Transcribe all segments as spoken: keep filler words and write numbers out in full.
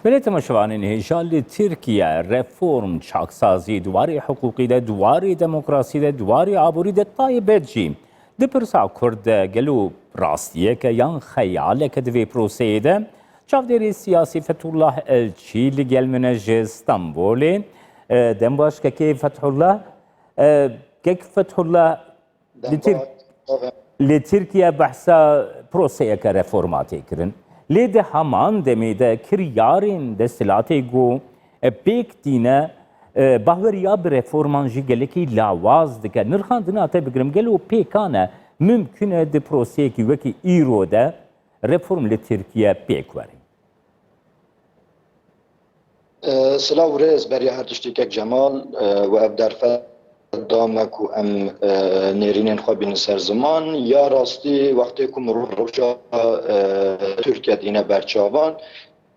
Belê temaşevanên hêja, li Tirkiye reform, çaksazî, di warê hiqûqî de, di warê demokrasî de, di warê aborî de, taybet jî di pirsa Kurd de gelo rastiyeke yan xeyaleke di vê proseyê de? Çavdêrê siyasî Fethullah Elçî li gel min e ji Stenbolê. E, dem baş kekê Fethullah. E, kek Fethullah, Li Tirk-, li Tirkiye behsa proseyeke reforma tê kirin. Lê di heman demê de kiryarên desthilatê ku, e, pêk tîne, e, bahweriya bi reforman jî gelekî lawaz dike. Nirxandina te bigirim, gelo pêkan e, mimkun e di proseyekî wekî îro de reform li Tirkiye pêk were? E, silav û rêz beriya her tiştî kek Cemal, e, û ev derfet da me ku em, e, nêrînên xwe bînin ser ziman. Ya rastî wextê ku mirov rewşa, e, Tirkiye dîne ber çavan,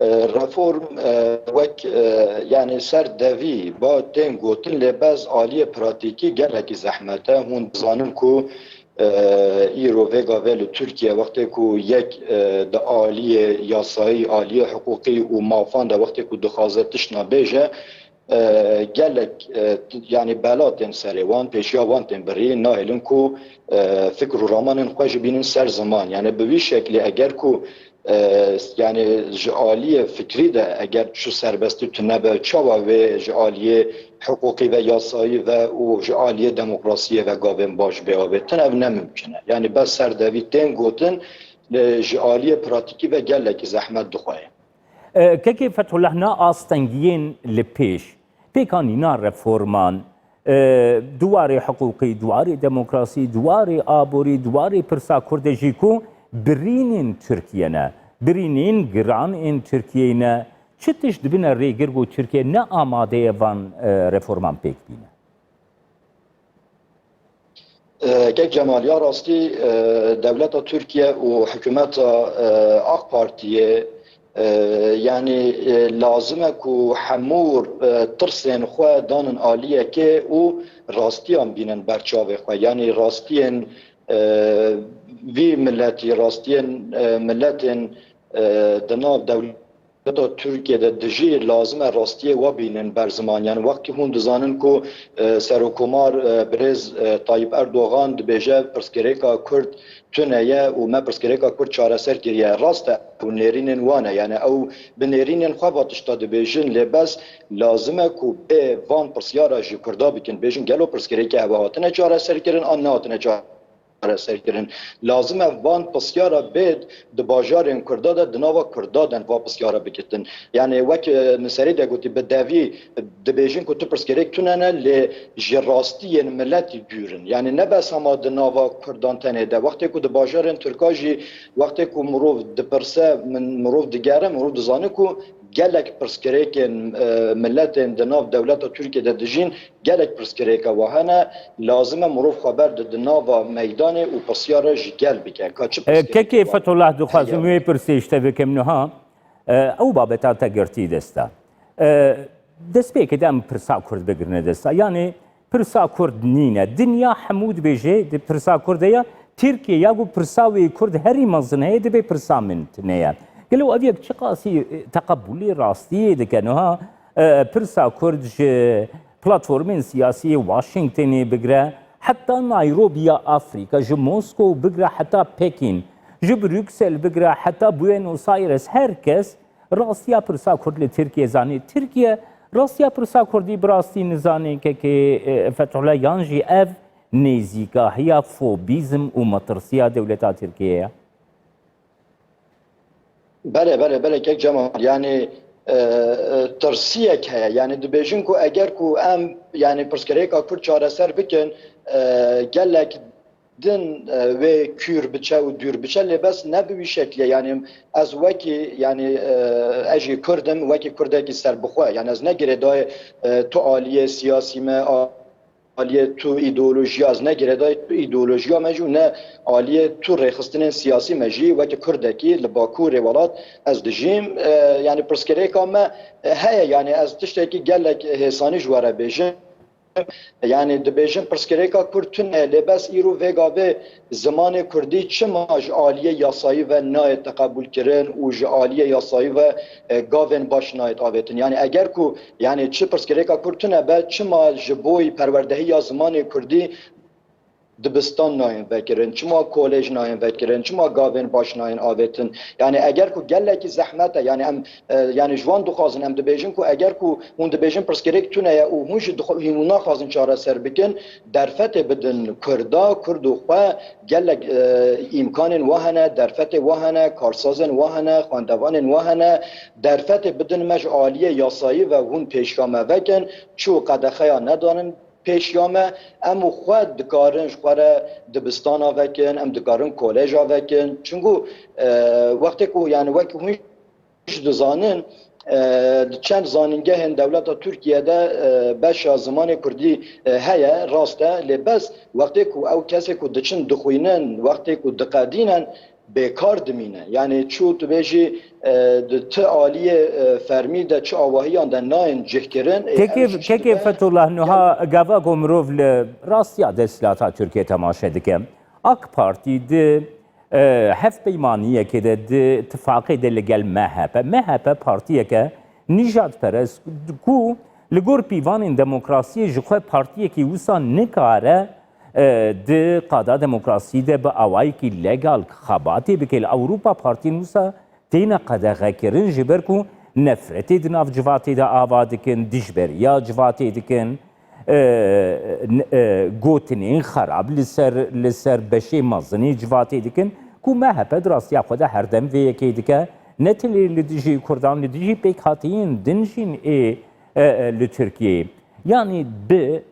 e, reform, e, wek, e, yanî ser devî ba tên gotin, lê bes aliyê pratîkî gelekî zehmet e. Hûn dizanin ku, e, îro vê gavê li Tirkiye wextê ku yek, e, di aliyê yasayî, aliyê hiqûqî û mafan de wextê ku dixwaze tiştna bêje, e, gelek, e, t-, yanî bela tên serê wan, pêşiya wan tên birî, nahêlin ku, e, fikr û ramanên xwe jî bînin ser ziman. Yanî bi vî şeklî eger ku, e, yanî ji aliyê fikrî de eger çi serbestî tune be, çawa wê ji aliyê hiqûqî ve, yasayî ve û ji aliyê demokrasiyê ve gavên baş bê avêtin? Ev ne mimkun e. Yanî bes ser devî tên gotin, lê ji aliyê pratîkî ve gelekî zehmet dixwe. E, kekê Fethullah, na astengiyên li pêş, pêkanîna reforman, e, di warê hiqûqî, di warê demokrasî, di warê aborî, di warê pirsa Kurdê jî ku birînên Tirkiye ne, birînên giran ên Tirkiyeyê ne, çi tişt dibine rêgir ku Tirkiye ne amade ye van, e, reforman pêk bîne? E, Kek Cemal, ya rastî, e, dewleta Tirkiye û hikûmeta, e, AK Partiyê, e, yanî, e, lazim e ku hemû, e, tirsên xwe danin aliyekê û rastiyan bînin ber çavê xwe. Yanî rastiyên, e, vî miletî, rastiyên, e, miletên, e, di nav dewlet dewleta Tirkiye de dijî, lazim e rastiyê we bînin ber ziman. Yanî wextî hûn dizanin ku, e, Serokkomar, e, Birêz, e, Tayyip Erdogan dibêje pirsgirêka Kurd tune ye û me pirsgirêka Kurd çareser kiriye. Rast e, ew nêrînên wan e. Yanî ew bi nêrînên xwe va tişta dibêjin, lê bes lazim e ku bê van pirsyara ji Kurda bikin. Bêjin gelo pirsgirêkê hewe hatine çareserkirin an nehatine çareserkirin? Lazim e van pisyara bê di bajarên Kurda de, di nava Kurda de va pisyara bikitin. Yanî wek, e, min serî de gotî, bi devî dibêjin ku tu pirsgirêk tune ne, lê ji rastiyên miletî dûr in. Yanî ne bes hema di nava Kurdan tenê de. Wextê ku di bajarên Tirka jî, wextê ku mirov dipirse, min, mirov digere, mirov dizane ku gelek pirsgirêkên, e, miletên di nav dewleta Tirkiye de dijîn, gelek pirsgirêka wa hene, lazim e mirov xwe berde di nava meydanê û pirsyara ji gel bike. Ka çi E, pirsgirêkê Kekê wa Fethullah, dixwazim heye? Wê pirsê ji te bikim niha. E, ew babeta te girtî dest e. E, destpêkê de em pirsa Kurd bigirine dest e. Yanî pirsa Kurd nîne. Dinya hemû dibêje di pirsa Kurd de ya. Tirkiye ya ku pirsa wê Kurd herî mezin heye, dibê pirsa min tune ye. Gelo ev yek çiqasî, e, teqebûlê rastiyê dike niha? E, pirsa Kurd ji platformên siyasî yê Washingtonê bigire heta Nairobiya Afrîka, ji Moskow bigire heta Pekîn, ji Bruksel bigire heta Buenos Aires, her kes rastiya pirsa Kurd li Tirkiye zanî. Tirkiye rastiya pirsa Kurdî bi rastî nizanî, kekê, e, Fethullah, yan jî ev nêzîkahiya fobîzm û metirsiya dewleta Tirkiye ye? Belê, belê, belê, kek Cemal. Yanî, e, e, tirsiyek heye. Yanî dibêjin ku eger ku em, yanî pirsgirêka Kurd çareser bikin, e, gelek din, e, wê kûr biçe û dûr biçe, lê bes ne bi wî şeklê. Yanî ez wekî, yanî, e, ez jî Kurd im, wekî Kurdekî serbixwe. Yanî ez ne girêdayê, e, tu aliyê siyasî me, a-, aliyê tu îdeolojiya, ez ne girêdayê tu îdeolojiya me jî û ne aliyê tu rêxistinên siyasî me jî. Wekî Kurdekî li Bakurê welat ez dijîm. E, yanî pirsgirêka me, e, heye. Yanî ez tiştekî gelek hêsanî ji we re bêjim. Yani dibêjin pirsgirêka Kurd tune ye, lê bes îro vê gavê zimanê Kurdî çima ji aliyê yasayî ve nayê teqebûlkirin û ji aliyê yasayî ve, e, gavên baş nayêt avêtin? Yani eger ku, yani çi pirsgirêka Kurd tune be, çima ji boy perwerdehiya zimanê Kurdî dibistan nayên vekirin, çima kolej nayên vekirin, çima gavên baş nayên avêtin? Yani eger ku gelekî zehmet e, yani em, e, yani ji wan dixwazin, em dibêjin ku eger ku hûn dibêjin pirsgirêk tune ye û hûn jî dixwe-, hûn naxwazin çareser bikin, derfetê bidin Kurda, Kurd û xwe, gelek, e, îmkanên wa hene, derfetê wa hene, karsazên wa hene, xwendevanên wa hene, derfetê bidin me ji aliyê yasayî ve hûn pêşiya me vekin, çi qedexeya nedanin pêşiya me, em û xwe dikarin ji xwe re dibistana vekin, em dikarin koleja vekin. Çunku, e, wextê ku, yani wek hûn jî dizanin, e, di çend zanîngehên dewleta Tirkiye de, e, beşa zimanê Kurdî, e, heye, rast e, lê bes wextê ku ew kesê ku diçin dixwînin, wextê ku diqedînin, bêkar dimîne. Yani çû tu bêjî, e, di ti aliyê, e, fermî de çi awahiyan de nayên cihkirin, ê, Kekê, ev jî kekê dibe Fethullah, niha gava ku mirov li rastiya desthilata Tirkiye temaşe dike, AK Partî di, e, hevpeymaniyekê de, di tifaqê de li gel M H P. M H P partiyeke nîjadperest ku li gor pîvanên demokrasiyê ji xwe partiyekî wisa nikare, e, di qada demokrasî de bi awayekî legal xebatê bike. Li Ewropa partiyên wisa têne qedexekirin, ji ber ku nefretê di nav civatê de ava dikin, dijberiya civatê dikin, e, n-, e, gotinên xerab li ser, li ser beşê mezinê civatê dikin, ku M H P di rastiya xwe de herdem vê yekê dike, ne tenê li dijî Kurdan, li dijî pêkhateyên din jîn ê, e, e, li Tirkiyeyê. Yanî bi,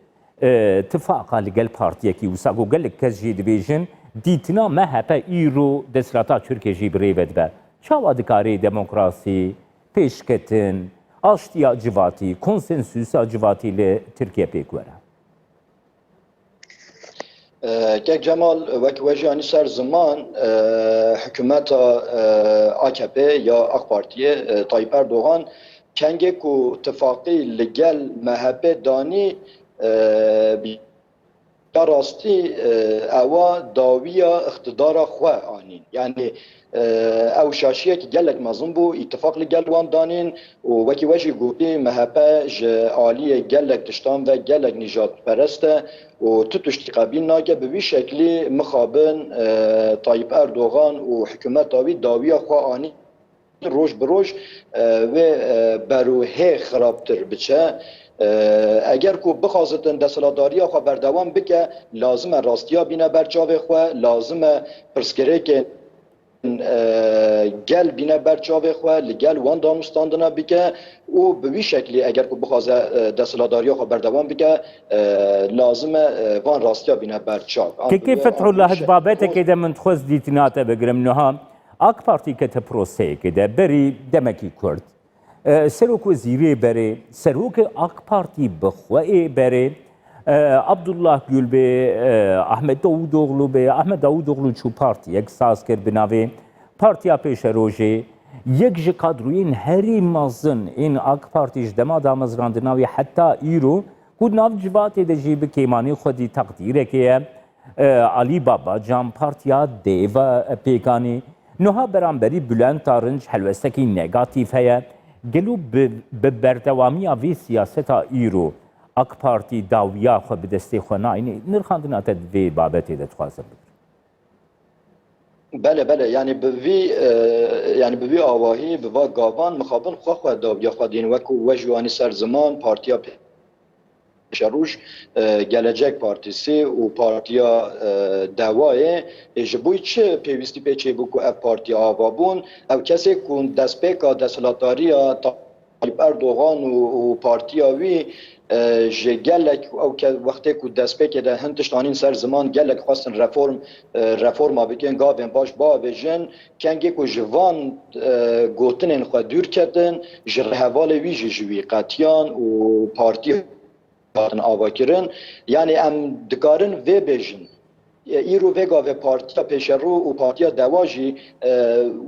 e, tifaqa li gel partiyekî wisa ku gelek kes jî dibêjin, dîtina M H P îro desthilata Tirkiye jî bi rê ve dibe. Çawa dikare demokrasî, pêşketin, aştiya civatî, konsensusa civatî li Tirkiye pêk were? E, Kek Cemal, wek we jî anî ser ziman, e, hikûmeta, e, A K P ya AK Partiyê, e, Tayyip Erdogan, kengê ku tifaqî li gel M H P danî, e, bi ya rastî, e, ewa dawiya îqtidara xwe anîn. Yani, e, ew şaşiyekî gelek mezin bû, îtifaq li gel wan danîn û wekî we jî gotî, M H P ji aliyê gelek tiştan ve gelek nîjadperest e û tu tiştî qebîl nake. Bi vî şeklî mixabin, e, Tayyip Erdogan û hikûmeta wî dawiya xwe anî roj bi roj, e, wê, e, ber û hê xirabtir biçe. E, eger ku bixwazitin desthilatdariya xwe berdewam bike, lazim e rastiya bîne ber çavê xwe, lazim e pirsgirêkên, e, gel bîne ber çavê xwe, li gel wan danûstandina bike û bi wî şeklî eger ku bixwaze, e, desthilatdariya xwe berdewam bike, e, lazim e, e, van rastiya bîne ber çav. An Kekê bi wê Fethullah, di babetekê de min dixwest dîtina te bigirim niha. AK Partî kete proseyekê de berî demekî kurt. E, Serokwezîrê berê, serokê AK Partî bi xwe ê berê, e, Abdullah Gül bê, e, Ahmet Davutoğlu bê, Ahmet Davutoğlu çû partiyek saz kir bi navê Partiya Pêşerojê. Yek ji kadroyên herî mezin ên AK Partî ji dema damezrandina wî heta îro, ku nav civatê de jî bi kêmanî xwedî teqdîrekê ye, e, Alî Babacan Partiya Dê ve pêk anî. Niha beramberî Bülent Arınç helwestekî negatîf heye. Gelo bi, bi berdewamiya vê siyaseta îro AK Partî dawiya xwe bi destê xwe nayînê? Nirxandina te di vê babetê de dixwazim bigirim. Bele, bele, yani bi vî, e, yani bi vî awahî, bi va gavan mixabin xwe xwe dawiya xwe dîn, wekû we jî anî ser ziman, Partiya Pêşeroj, e, Gelecek Partisi û Partiya, e, Dewayê, ê ji bo çi pêwîstî pê çêbû ku ev partiya ava bûn? Ev kesê ku destpêka desthilatdariya Tayyip Erdogan û, û partiya wî, e, ji gelek ew ke-, wextê ku destpêkê de hin tişt anîn ser ziman, gelek xwestin reform, e, reforma bikin, gavên baş biavêjin, kengê ku ji van, e, gotinên xwe dûr ketin, ji rêhevalê wî jî ji wî qetiyan û partî hatin avakirin. Yani em dikarin vê bêjin. Îro vê gavê partiya pêşerû û partiya dewa jî, e,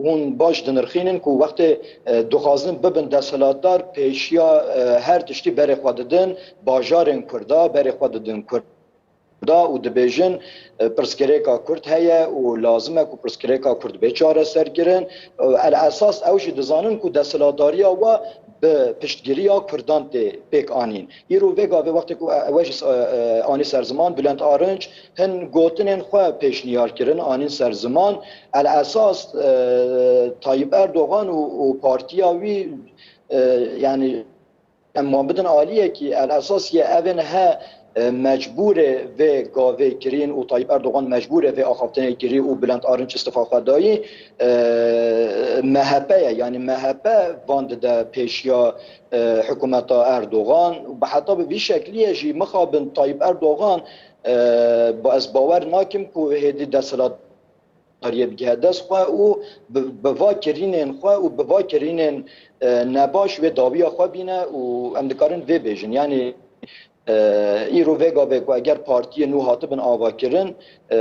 hûn baş dinirxînin ku wextê, e, dixwazin bibin desthilatdar, pêşiya, e, her tiştî berê xwe didin bajarên Kurda, berê xwe didin Kurda û dibêjin, e, pirsgirêka Kurd heye û lazim e ku pirsgirêka Kurd bê çareserkirin. E, el esas ew jî dizanin ku desthilatdariya we bi piştgiriya Kurdan tê pêk anîn. Îro vê gavê wextê ku ew jî, e, e, anî ser ziman, Bülent Arınç hin gotinên xwe pêşniyar kirin, anîn ser ziman. El esas, e, Tayyip Erdogan û, û partiya wî, e, yanî em wan bidin aliyekî, el esas ye evên he, e, mecbûrê vê gavê kirîn û Tayyip Erdogan mecbûrê vê axaftinê kirî û Bülent Arınç istifa xwe dayî, e, M H P ye. Yanî M H P van dide pêşiya, e, hikûmeta Erdogan. Bi heta bi vî şekliyê jî mixabin Tayyip Erdogan, e, ba-, ez bawer nakim ku hêdî desthilat dariyê bigihê dest xwe û bi, bi va kirînên xwe û bi va kirînên, e, nebaş wê dawiya xwe bîne û em dikarin vê bêjin. Yanî, e, îro vê gavê ku eger partiyên nû hatibin avakirin, e,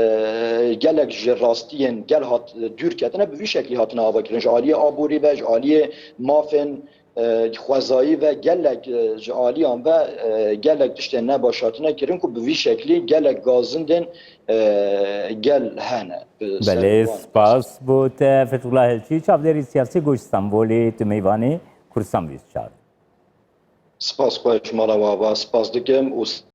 gelek ji rastiyên gel hat, dûr ketine, bi vî şeklî hatine avakirin. Ji aliyê aborî ve, ji aliyê mafên, e, xwezayî ve gelek, e, ji aliyan ve, e, gelek tiştên nebaş hatine kirin ku bi vî şeklî gelek gazindên, e, gel hene. Belê, spas bo te Fethullah Elçî, çavdêrî siyasî ku ji Stenbolê tu mêvanê Kurdistan bîst çar. Spas xwe ji mala we ava, spas dikim û